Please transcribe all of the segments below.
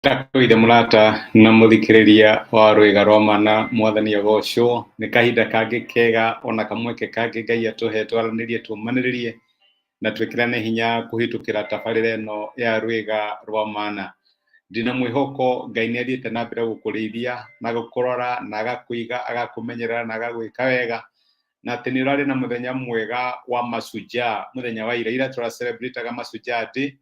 Ndakwĩire mũrata na mũthikĩrĩria wa rwĩga rwa mana, Mwathani agocwo. Nĩ kahinda kangĩ kega ona kamweke kangĩ Ngai atũhe twaranĩrie, tũmanĩrĩrie na twĩkĩrane hinya kũhĩtũkĩra tabarĩra ĩno ya rwĩga rwa mana. Ndĩna mwĩhoko Ngai nĩ athiĩte na mbere gũkũrĩithia na gũkũrora na agakũiga, agakũmenyerera na agagwĩka wega, na atĩ nĩ ũrarĩ na mũthenya mwega wa Mashujaa, mũthenya wa ira. Ira tũra celebrate Mashujaa Day,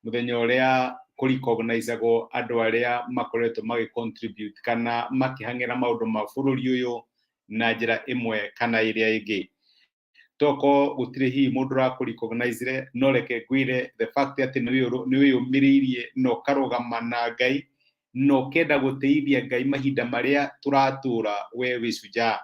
mũthenya ũrĩa kũrecognizagwo andũ arĩa makoretwo magĩ contribute kana makĩhang'ĩra maũndũ ma bũrũri ũyũ na njĩra ĩmwe kana ĩrĩa ĩngĩ. Toko gũtirĩ hihi mũndũ ũrakũ-recognizire, no reke ngwĩre the fact atĩ nĩ wĩyũmĩrĩirie na ũkarũgama na Ngai na ũkenda gũtĩithia Ngai mahinda marĩa tũratũra, we wĩ shujaa.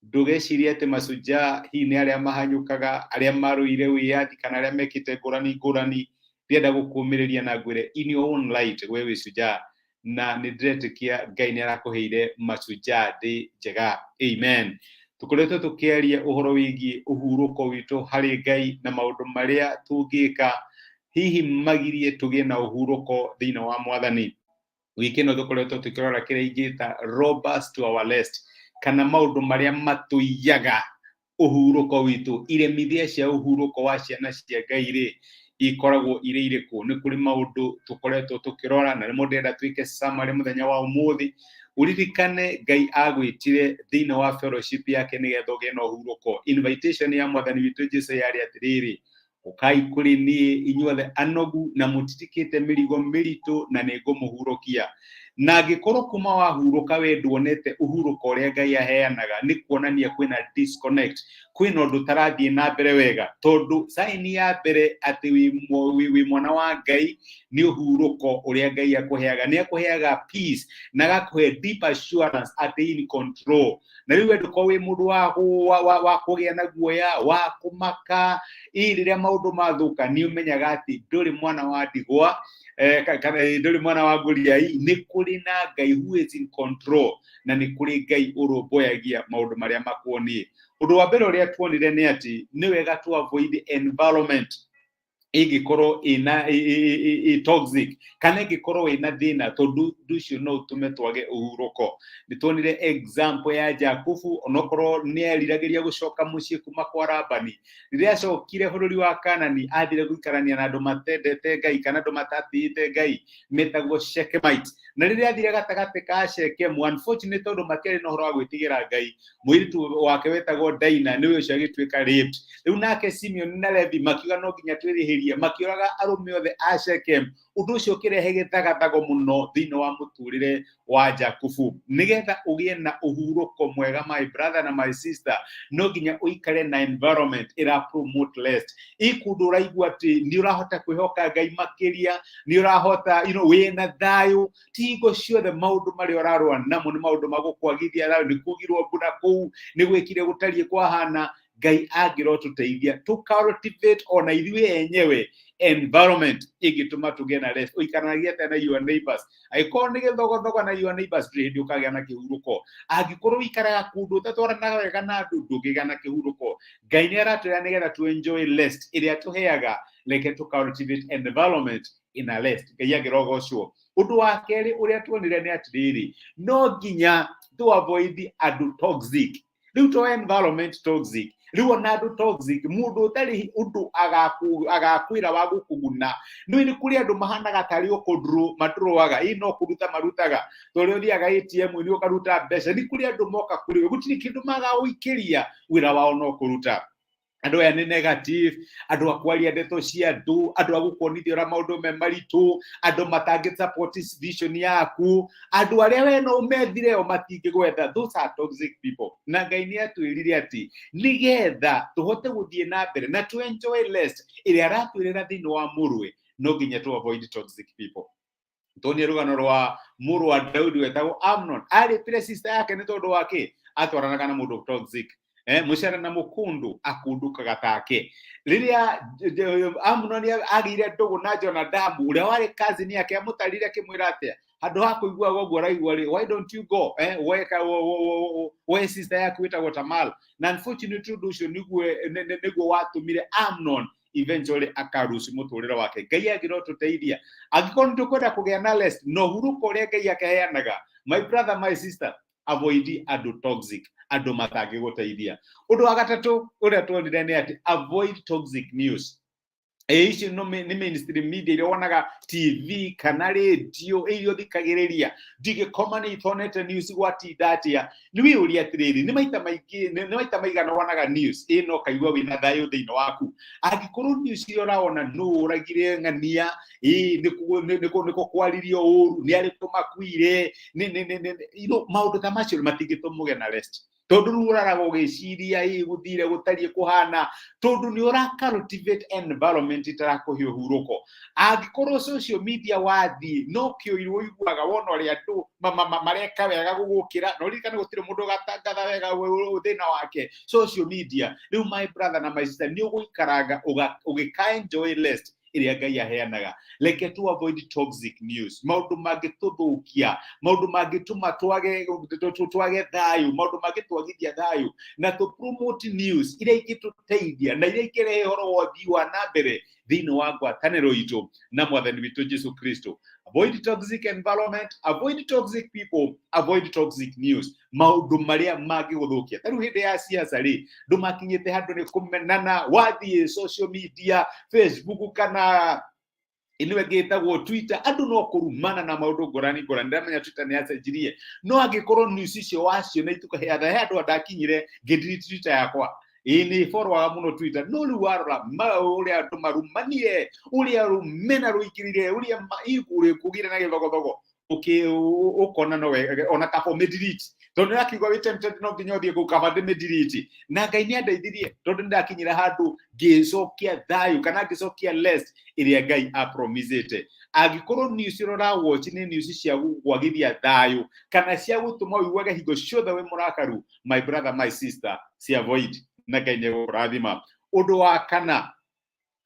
Ndũgecirie atĩ mashujaa hihi nĩ arĩa mahanyũkaga, arĩa marũire wĩyathi kana arĩa mekĩte ngũrani ngũrani. Ndĩrenda gũkũmĩrĩria na ngwĩre in your own light we wĩ shujaa, na nĩ ndĩretĩkia Ngai nĩ arakũheire Mashujaa Day njega. Amen. Tũkoretwo tũkĩaria ũhoro wĩgiĩ ũhurũko witũ harĩ Ngai na maũndũ marĩa tũngĩka hihi magirie tũgĩe na ũhurũko thĩinĩ wa Mwathani. Wiki ĩno tũkoretwo tũkĩrora kĩrĩa ingĩta robbers to our rest, kana maũndũ marĩa matũiyaga ũhurũko witũ. Iremithia cia ũhurũko wa ciana cia Ngai rĩ, ikoragwo irĩ irĩkũ? Nĩ kũrĩ maũndũ tũkoretwo tũkĩrora na nĩmo ndĩrenda twĩke summary mũthenya wa ũmũthĩ. Ũririkane Ngai agwĩtire thĩinĩ wa fellowship yake nĩgetha ũgĩe na ũhurũko. Invitation ya Mwathani witũ Jesu yarĩ atĩrĩrĩ, "Ũkai kũrĩ niĩ inyuothe anogu na mũtitikĩte mĩrigo mĩritũ, na nĩ ngũmũhurũkia." Na angĩkorwo kuma wahurũka we nduonete ũhurũko ũrĩa Ngai aheanaga, nĩ kuonania kwĩna disconnect, kwĩna ũndũ ũtarathiĩ na mbere wega, tondũ sign ya mbere atĩ wĩ mwana wa Ngai nĩ ũhurũko ũrĩa Ngai akũheaga. Nĩ akũheaga peace na agakũhe deep assurance atĩ in control. Na rĩu we ndũkorwo wĩ mũndũ wa kũgĩa na guoya wa kũmaka ĩ rĩrĩa maũndũ mathũka. Nĩ ũmenyaga atĩ ndũrĩ mwana wa ndigwa, kana ndũrĩ mwana wa ngũriai. Nĩ kũrĩ na Ngai who is in control, na nĩ kũrĩ Ngai ũrũmbũyagia maũndũ marĩa makuoniĩ. Ũndũ wa mbere ũrĩa tuonire nĩ atĩ nĩ wega to avoid environment ĩngĩkorwo ĩna ĩ toxic kana ĩngĩkorwo ĩna thĩna, tondũ ũndũ ũcio no ũtũme twage ũhurũko. Nĩ tuonire example ya Jakubu. Onokorwo nĩ eriragĩria gũcoka mũciĩ kuma kwa Labani, rĩrĩa acokire bũrũri wa Kanani athire gũikarania na andũ matendete Ngai kana andũ matatĩĩte Ngai metagwo Shechemites. Na rĩrĩa athire gatagatĩ ka Shekemu, unfortunately, tondũ matiarĩ na ũhoro wa gwĩtigĩra Ngai, mũirĩtu wake wetagwo Daina nĩwe ũcio agĩtuĩka raped. Rĩu nake Simeon na Levi makiuga no nginya twĩrĩhĩrie, makĩũraga arũme othe a Shechem. Ũndũ ũcio ũkĩrehe gĩthagathago mũno thĩinĩ wa mũtũrĩre wa Jakubu. Nĩgetha ũgĩe na ũhurũko mwega, my brother na my sister, no nginya ũikare na environment ĩra promote rest, ĩ kũndũ ũraigua atĩ nĩ ũrahota kwĩhoka Ngai makĩria, nĩ ũrahota wĩna thayũ. Ti hingo ciothe maũndũ marĩa ũrarũa namo nĩ maũndũ ma gũkwagithia thayũ, nĩ kugirwo mbura kũu, nĩ gwĩkire gũtariĩ kwahana. Ngai angĩrotũteithia tũ cultivate ona ithuĩ enyewe environment ĩngĩtũma tũgĩe na rest. Ũikaranagia atĩa na your neighbors? Angĩkorwo nĩ gĩthogothogo na your neighbors, ndũrĩ hĩndĩ ũkagĩa na kĩhurũko. Angĩkorwo ũikaraga kũndũ ũtatwaranaga wega na andũ, ndũngĩgĩa na kĩhurũko. Ngai nĩ aratwĩra nĩgetha tu enjoy rest ĩrĩa tũheaga, reke tũ cultivate environment in a rest. Ngai angĩrogocwo. Ũndũ wa kerĩ ũrĩa tuonire nĩ atĩrĩrĩ, no nginya tu avoid andũ toxic. Rĩu to environment toxic, rĩu ona andũ toxic, mũndũ ũtarĩ ũndũ agakwĩra wa gũkũguna. Nĩ nĩ kũrĩ andũ mahanaga tarĩ o kũndũrũ matũrũaga, ĩ no kũruta marutaga, tondũ ũthiaga ATM nĩ ũkaruta mbeca. Nĩ kũrĩ andũ moka kũrĩ we, gũtirĩ kĩndũ magagũikĩria, wĩra wao no kũruta. Andũ aya nĩ negative, andũ a kwaria ndeto cia andũ, andũ a gũkuonithia ũrĩa maũndũ me maritũ, andũ matangĩ support vision yaku, andũ arĩa we no ũmethire o matingĩgwetha. Those are toxic people. Na Ngai nĩ atwĩrire atĩ nĩgetha tũhote gũthiĩ na mbere na to enjoy rest ĩrĩa aratwĩrĩra thĩinĩ wa mũrwe, no nginya to avoid toxic people. Tuonie rũgano rwa mũrũ wa Daudi wetagwo Amnon. Arĩpire sister yake nĩ tondũ wa kĩ? Atwaranaga na mũndũ toxic. Mũcara na mũkundu akundukaga take. Rĩrĩa Amnon agĩire ndũgũ na Jonadabu ũrĩa warĩ cousin yake, amũtarire akĩmwĩra atĩa? "Handũ ha kũiguaga ũguo ũraigua rĩ, why don't you go weka we sister yaku wĩtagwo Tamar?" Na unfortunately ũndũ ũcio nĩguo watũmire Amnon Eventually akaruci mũtũrĩre wake. Ngai agĩrwo tũteithia angĩkorwo nĩ tũkwenda kũgĩa na rest na ũhurũko ũrĩa Ngai akaheanaga. My brother, my sister, avoid andũ toxic, andũ matangĩgũteithia. Ũndũ wa gatatũ ũrĩa tuonire nĩ atĩ avoid toxic news. Ĩ icio no nĩ mainstream media iria wonaga TV kana radio iria ũthikagĩrĩria. Ndingĩkoma nĩ itonete news gwatinda atĩa. Nĩ wĩyũria atĩrĩrĩ, nĩ maita maingĩ, nĩ maita maigana wonaga news ĩno ũkaigua wĩna thayũ thĩinĩ waku? Angĩkorwo news iria ũrawona nũ ũragire ng'ania, ĩ nĩkũ kwaririo ũru, nĩ arĩkũ makuire, nĩ maũndũ ta macio matingĩtũma ũgĩe na rest, tondũ rĩu ũraraga ũgĩciria ĩ gũthire gũtariĩ kũhana, tondũ nĩ ũra cultivate environment ĩtarakũhe ũhurũko. Angĩkorwo social media wathiĩ no kĩũirũ ũiguaga wona ũrĩa andũ mareka wega gũgũkĩra, na ũririkane gũtirĩ mũndũ ũgatangatha wega thĩna wake social media. Rĩu, my brother na my sister, nĩ ũgũikaranga ũgĩka enjoy rest ĩrĩa Ngai aheanaga. Reke tu avoid toxic news, maũndũ mangĩtũthũkia, maũndũ mangĩtũma twage thayũ, maũndũ mangĩtwagithia thayũ, na tũ promote news iria ingĩtũteithia na iria ingĩrehe ũhoro wa ũthii wa na mbere thĩinĩ wa ngwatanĩro itũ na Mwathani witũ Jesu Kristo. Avoid toxic environment, avoid toxic people, avoid toxic news, maũndũ marĩa mangĩgũthũkia. Ta rĩu hĩndĩ ya siasa rĩ, ndũmakinyĩte handũ nĩ kũmenana. Wathiĩ social media, Facebook kana ĩno ĩngĩ ĩtagwo Twitter, andũ no kũrumana na maũndũ ngũrani ngũrani. Ndamenya Twitter nĩ yacenjirie, no angĩkorwo news icio waciona itukũheana he andũ ndakinyire ngĩdelete Twitter yakwa. Ĩĩ, nĩ followaga mũno Twitter, no rĩu warora ũrĩa andũ marumanire, ũrĩa rũmena rũingĩrire, ũrĩa kũgĩre na gĩthogothogo, ũkona no wega ona kaba ũmĩdelete, tondũ nĩrakiuga wĩ tempted no nginya ũthiĩ kũu, kaba ndĩmĩdelete. Na Ngai nĩ andeithirie, tondũ nĩndakinyire handũ ngĩcokia thayũ kana ngĩcokia rest ĩrĩa Ngai apromisĩte. Angĩkorwo news ĩrĩa ũrawatch nĩ news cia gũkwagithia thayũ kana cia gũtũma ũiguage hingo ciothe wĩ mũrakaru, my brother, my sister, ci avoid na Ngai nĩ egũkũrathima. Ũndũ wa kana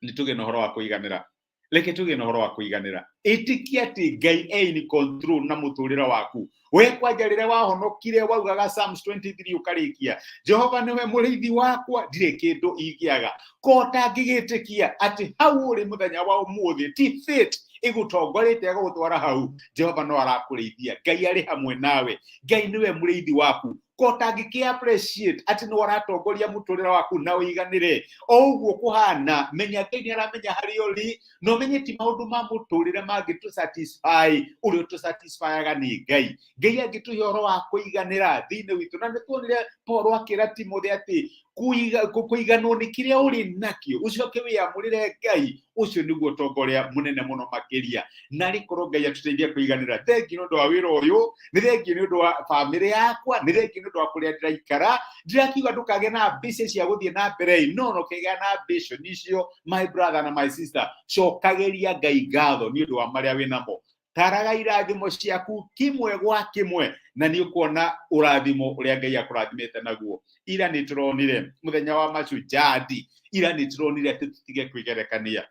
nĩ tũgĩe na ũhoro wa kũiganĩra. Reke tũgĩe na ũhoro wa kũiganĩra. Ĩtĩkia atĩ Ngai e in control na mũtũrĩre waku. We kwanja rĩrĩa wahonokire waugaga Psalms 23 ũkarĩkia, "Jehova nĩwe mũrĩithi wakwa, ndirĩ kĩndũ ingĩaga." Ko ũtangĩgĩtĩkia atĩ hau ũrĩ mũthenya wa ũmũthĩ ti fate ĩgũtongorĩte ĩgagũtwara hau? Jehova no arakũrĩithia, Ngai arĩ hamwe nawe, Ngai nĩwe mũrĩithi waku. Ko ũtangĩkĩ appreciate atĩ nĩwe ũratongoria mũtũrĩre waku na ũiganĩre o ũguo kũhana? Menya Ngai nĩ aramenya harĩa ũrĩ, na ũmenye ti maũndũ ma mũtũrĩre mangĩtũ satisfy. Ũrĩa ũtũ-satisfyaga nĩ Ngai. Ngai angĩtũhe ũhoro wa kũiganĩra thĩinĩ witũ, na nĩ tuonire Paul akĩra Timothy atĩ kũiganwo nĩ kĩrĩa ũrĩ nakĩo, ũcoke wĩyamũrĩre Ngai, ũcio nĩguo ũtonga ũrĩa mũnene mũno makĩria. Na rĩkorwo Ngai atũteithia kũiganĩra. Thengiũ nĩ ũndũ wa wĩra ũyũ, nĩ thengiũ nĩ ũndũ wa bamĩrĩ yakwa, nĩ thengiũ nĩ ũndũ wa kũrĩa ndĩraikara. Ndirakiuga ndũkagĩe na ambition cia gũthiĩ na mbere, no no kĩgĩa na ambition icio, my brother na my sister, cokagĩria Ngai ngatho nĩ ũndũ wa marĩa wĩ namo. Taraga irathimo ciaku kimwe gwa kimwe na nĩ ũkuona ũrathimo ũrĩa Ngai akũrathimĩte naguo. Ira nĩ tũronire mũthenya wa Mashujaa, ira nĩ tũronire atĩ tũtige kwĩgerekania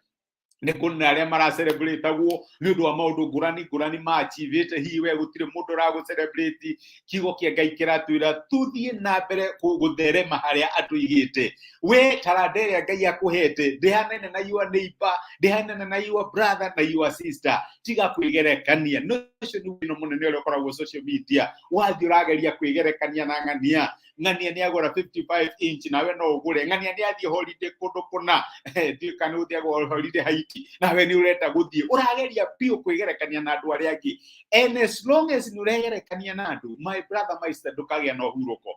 nĩ kũna arĩa maracelebrate-agwo nĩ ũndũ wa maũndũ ngũrani ngũrani maachivĩte. Hihi we gũtirĩ mũndũ ũragũ-celebrate. Kiugo kĩa Ngai kĩratwĩra tũthiĩ na mbere gũtherema harĩa atũigĩte. We taranda ĩrĩa Ngai akũhete ndĩhanene na your neighbor, ndĩhanene na your brother na your sister. Tiga kwĩgerekania. No ũcio nĩ wĩno mũnene ũrĩa ũkoragwo social media. Wathiĩ ũrageria kwĩgerekania na ng'ania, ng'ania nĩ agũra 55 inch nawe no ũgũre, ng'ania nĩ athiĩ holiday kũndũ kũna, ndiũĩ kana ũthiagwo holiday Haiti, nawe nĩ ũrenda gũthiĩ. Ũrageria biũ kwĩgerekania na andũ arĩa angĩ, and as long as nĩ ũregerekania na andũ, my brother, my sister, ndũkagĩa na ũhurũko.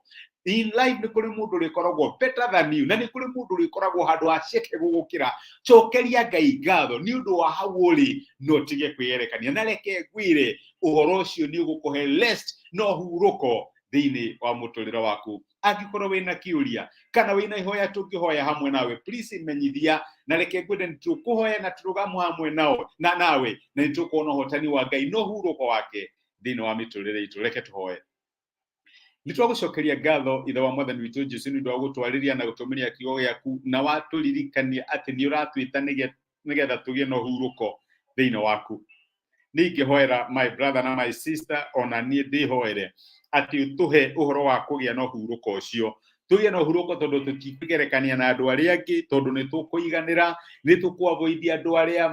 In life nĩ kũrĩ mũndũ ũrĩkoragwo better than you, na nĩ kũrĩ mũndũ ũrĩkoragwo handũ ha ceke gũgũkĩra. Cokeria Ngai ngatho nĩ ũndũ wa hau ũrĩ, no ũtige kwĩgerekania. Na reke ngwĩre, ũhoro ũcio nĩ ũgũkũhe rest na ũhurũko thĩinĩ wa mũtũrĩre waku. Angĩkorwo wĩna kĩũria kana wĩna ihoya tũngĩhoya hamwe nawe, please menyithia. Na reke ngwĩre, nĩ tũkũhoya na tũrũgamu hamwe nao na nawe, na nĩ tũkuona ũhotani wa Ngai na ũhurũko wake thĩinĩ wa mĩtũrĩre itũ. Reke tũhoye. Nĩ twagũcokeria ngatho, Ithe wa Mwathani witũ Jesu, nĩ ũndũ wa gũtwarĩria na gũtũmĩria kiugo gĩaku, na watũririkania atĩ nĩ ũratwĩta nĩgetha tũgĩe na ũhurũko thĩinĩ waku. Nĩ ingĩhoera my brother na my sister, ona niĩ ndĩhoere atĩ ũtũhe ũhoro wa kũgĩa na ũhurũko ũcio. Tũgĩe na ũhurũko tondũ tũtikwigerekania na andũ arĩa angĩ, tondũ nĩ tũkũiganĩra, nĩ tũkũavoid andũ arĩa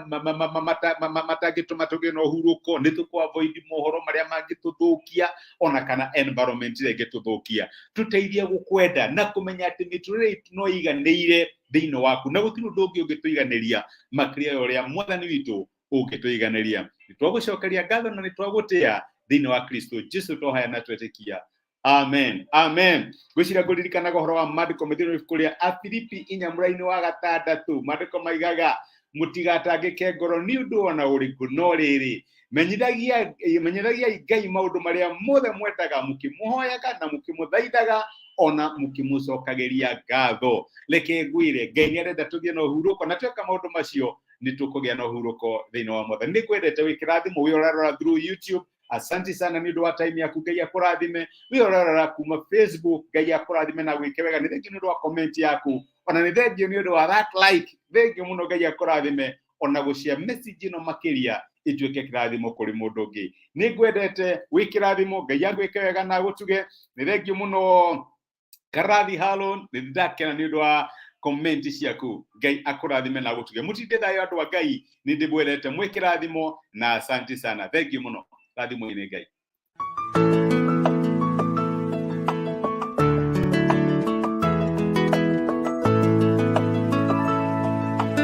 matangĩtũma tũgĩe na ũhurũko, nĩ tũkũavoid mohoro marĩa mangĩtũthũkia ona kana environment ĩrĩa ĩngĩtũthũkia. Tũteithie gũkwenda na kũmenya atĩ mĩtũrĩre itũ no ĩiganĩire thĩinĩ waku, na gũtirĩ ũndũ ũngĩ ũngĩtũiganĩria makĩria ya ũrĩa Mwathani witũ ũngĩtũiganĩria. Nĩ twagũcokeria ngatho na nĩ twagũtĩa thĩinĩ wa Kristo Jesu twahoya na twetĩkia, amen, amen. Ngwĩciria ngũririkanaga ũhoro wa maandĩko methĩinĩ ibuku rĩa Afilipi 4 mũraini wa 6. Maandĩko maigaga, mũtigatangĩke ngoro nĩ ũndũ ona ũrĩkũ, no rĩrĩ, menyithagiai Ngai maũndũ marĩa mothe mwendaga, mũkĩmũhoyaga na mũkĩmũthaithaga ona mũkĩmũcokagĩria ngatho. Reke ngwĩre, Ngai nĩ arenda tũgĩe na ũhurũko, na tweka maũndũ macio nĩ tũkũgĩa na ũhurũko thĩinĩ wa Mwathani. Nĩ ngwendete, wĩ kĩrathimo. Wĩ ũrarora through YouTube, asante sana nĩ ũndũ wa time yaku, Ngai akũrathime. Wĩ ũrarora kuma Facebook, Ngai akũrathime na gwĩke wega. Nĩ thengiũ nĩ ũndũ wa comment yaku, ona nĩ thengiũ nĩ ũndũ wa that like, thengiũ mũno, Ngai akũrathime, ona gũcia message ĩno makĩria ĩtuĩke kĩrathimo kũrĩ mũndũ ũngĩ. Nĩ ngwendete, wĩ kĩrathimo, Ngai agwĩke wega na agũtuge. Nĩ thengiũ mũno, Karathi Halo, nĩ ndakena nĩ ũndũ wa comment ciaku, Ngai akũrathime na agũtuge. Mũtinde thayũ, andũ a Ngai, nĩ ndĩmwendete, mwĩ kĩrathimo na asante sana, thengiũ mũno, rathimwo nĩ Ngai.